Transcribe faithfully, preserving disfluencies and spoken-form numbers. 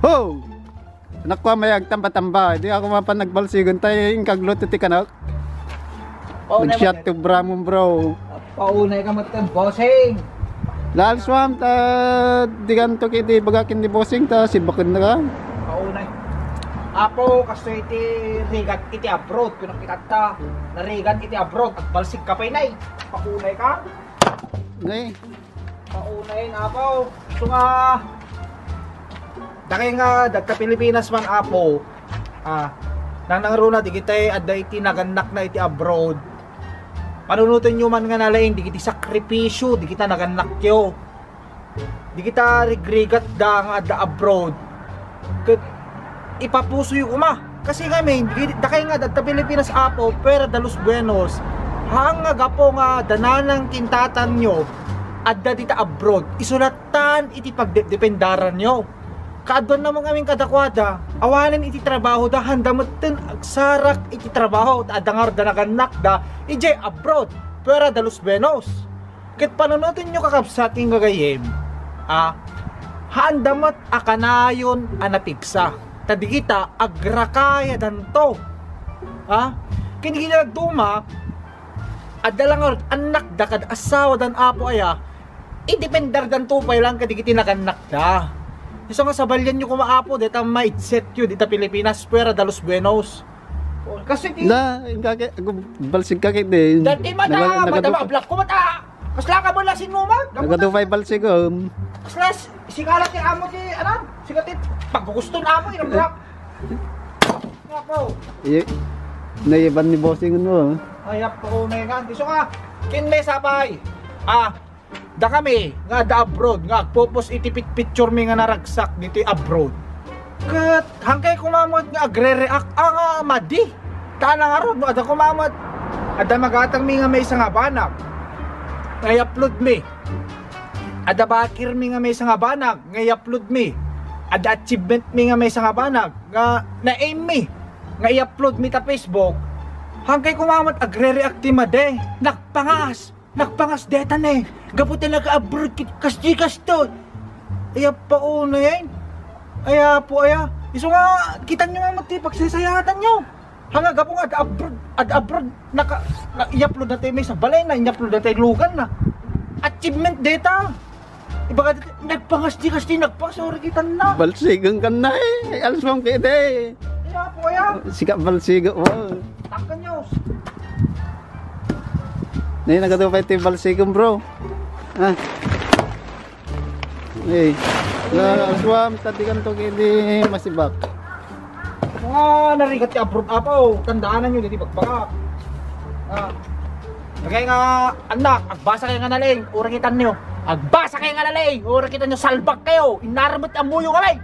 Oh! Anak ko, may agtamba-tamba. Di ako mapan nagbalsigon tayo yung kagluto ti kanak. Paunay Nag-shot man. To Bramon, bro. Paunay ka magtan, bossing. Lal Swam, ta di kanto kiti bagakin ni bossing, ta sibaken na ka. Paunay. Apo, kastoy ti rigat iti abroad, kunak itatta. Narigat iti abroad, agbalsig ka pay, nay. Paunay ka. Nay. Paunay na, apo. So nga, dakay nga, dagta Pilipinas man, apo. Ah, nanangruna, digitay adda iti nagannakna iti abroad. Panunotenyo man nga nalaing, digiti sakripisyo, digita nagannakyo. Digita rigrigatda nga adda abroad. Ket ipapusoyo koma. Kasi ngamin, di-, dakay nga adda Pilipinas, apo, fuera de los buenos. Haan nga gapu nga dananang kintatanyo, adda dita abroad. Isulatan iti pagdependaranyo. Kaaduan naman ngamin kadakuada, awanen iti trabahoda, haan da metten agsarak iti trabaho, ta adda nga da nagannakda, idiay abroad, fuera de los buenos. Ket panunotenyo, kakabsat, nga gagayyem, a, haan da met a kanayon a napigsa. Ta digita, agrakayadanto. Ha? Ken digita dadduma, adda la ngarud annakda kad asawadan, apo aya, idependardanto pay lang kadagiti nagannakda. Isu nga sabalianyo koma, apo, deta mindsetyo dita Pilipinas, fuera de los buenos. Kasi ti La, inka ke, agbalsig ka kiti. Dati mata, Naga-, mata nagadu- mablak ko mata. Kasla ka mo la sinuma? Nagadu pay balsig, um. Kasla, sigala ti amo ti, ano? Sigala ti paggugusto na amo, inang brak. Apo. Iye, naiban ni bossing mo, ah. Ay, apo, may nga. Isu ka. Kin me sapay. Ah, dakami nga adda abroad nga agpupos iti pit-, picture mi nga naragsak ditoy abroad. Ket hangkay koma met nga agre-react, ah, nga madi. Ta nangarud no adda koma met, adda magatang mi nga maysa nga banag nga i-upload mi. Adda bakir mi nga maysa nga banag nga i-upload mi. Adda achievement mi nga maysa nga banag nga na-aim mi nga i-upload mi ta Facebook. Hangkay koma met agre-react ti madi. Nagpangas. Nagpangas deta ne. Gapu ta naka-abroad kit-, kasti, kasto. Ay, apo, unay. Ay, apo, aya. Isu nga, kitanyo nga met ti pagsaysayatanyo. Hanga gapu nga ad abroad, ad abroad, naka, na, i-upload na tayo may sa balay na, i-upload na tayo lugan na. Achievement deta. Ibaga deta, nagpangas di, kasti, nagpangas, ori kitan na. Balsigan ka na eh. Alas mong kede. Ay, apo, aya. Sika balsiga, wow. Tangkan news. Nay, nagadu pay ti balsigan, bro. Ah. Eh, la, aswam, tadikan to kay di masibak. Mga narigat ti abroad, apo, tandaanan nyo, di bagbagak. Ah. Kaya nga, anak, agbasa kayo nga naling, ura kita nyo. Agbasa kayo nga naling, ura kita nyo, salbak kayo. Inarmot ang muyo kami.